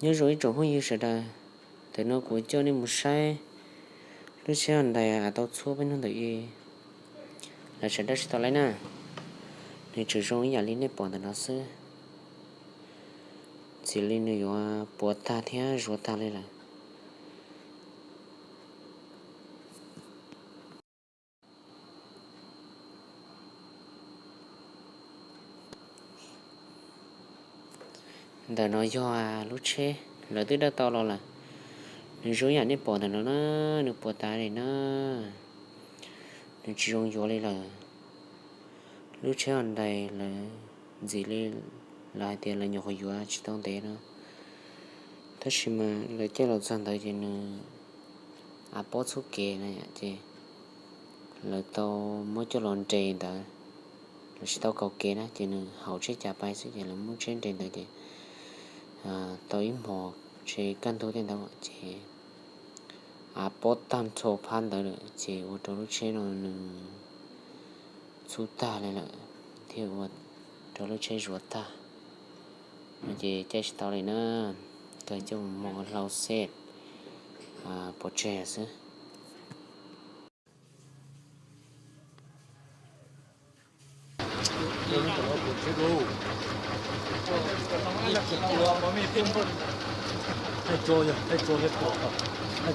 Nyob zoo ib tsoom phooj ywg sawv daws, ntawm no kuv coj nej mus saib lub tsheb Hyundai tau txhub peb hnub ntawm i, lawv sawv daws sib tau lawm na. Nws tseem zoo ib yam li nej pom ntawm no xwb, txij li nws yuav puas tag thiab zuav tag li lawm. Ntawm no yog lub tsheb lawv twb dawj tau los lawm. Nws zoo yam nej pom ntawm no na, nws puas tag li na, nws tsis zoo yuav li lawm. Lub tsheb Hyundai lawv ntxim li lawv hais tias lawv nyuam qhuav yuav tsis tau ntev no, tab sis mas lawv caij los txog ntawd ces nws av pob txhub kev na ces lawv tau muab coj los nres ntawd, lawv tsis tau kaus kev na ces nws haum tsheb cas pais xwb ces lawv muab tsheb nres ntawd ces tau ib hmos tsis kaj ntug tej ntawd ces av pob tag nrho phab ntawd lawm ces ua rau lub tsheb no nws txhub tag li lawm thiab ua rau lub tsheb zuav tag. No ces caij tsis tau li na, kawg coj mus hlau xej pov tseg xwb.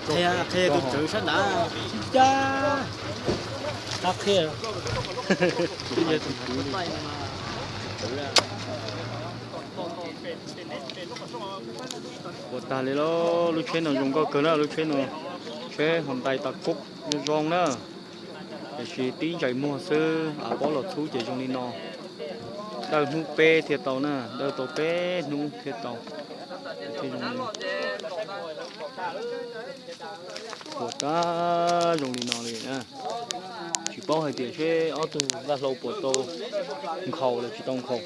Qhia tus tswv sab nrad. Qhia, qhia. Puas tag li lauj, lub tsheb no zoo nkauj kawg na, lub tsheb no tsheb Hyundai tas kub zoo zoo na, tiam sis tib ntsais muag xwb, av pob los txhub ces zoo li no. Dawj hnub peb thiaj tau na, dawj tau peb hnub thiaj tau. Puas tag zoo li no li na. Tsis paub hais tias seb ob tug vaj hlau puas tau nkhaus los tsis tau nkhaus.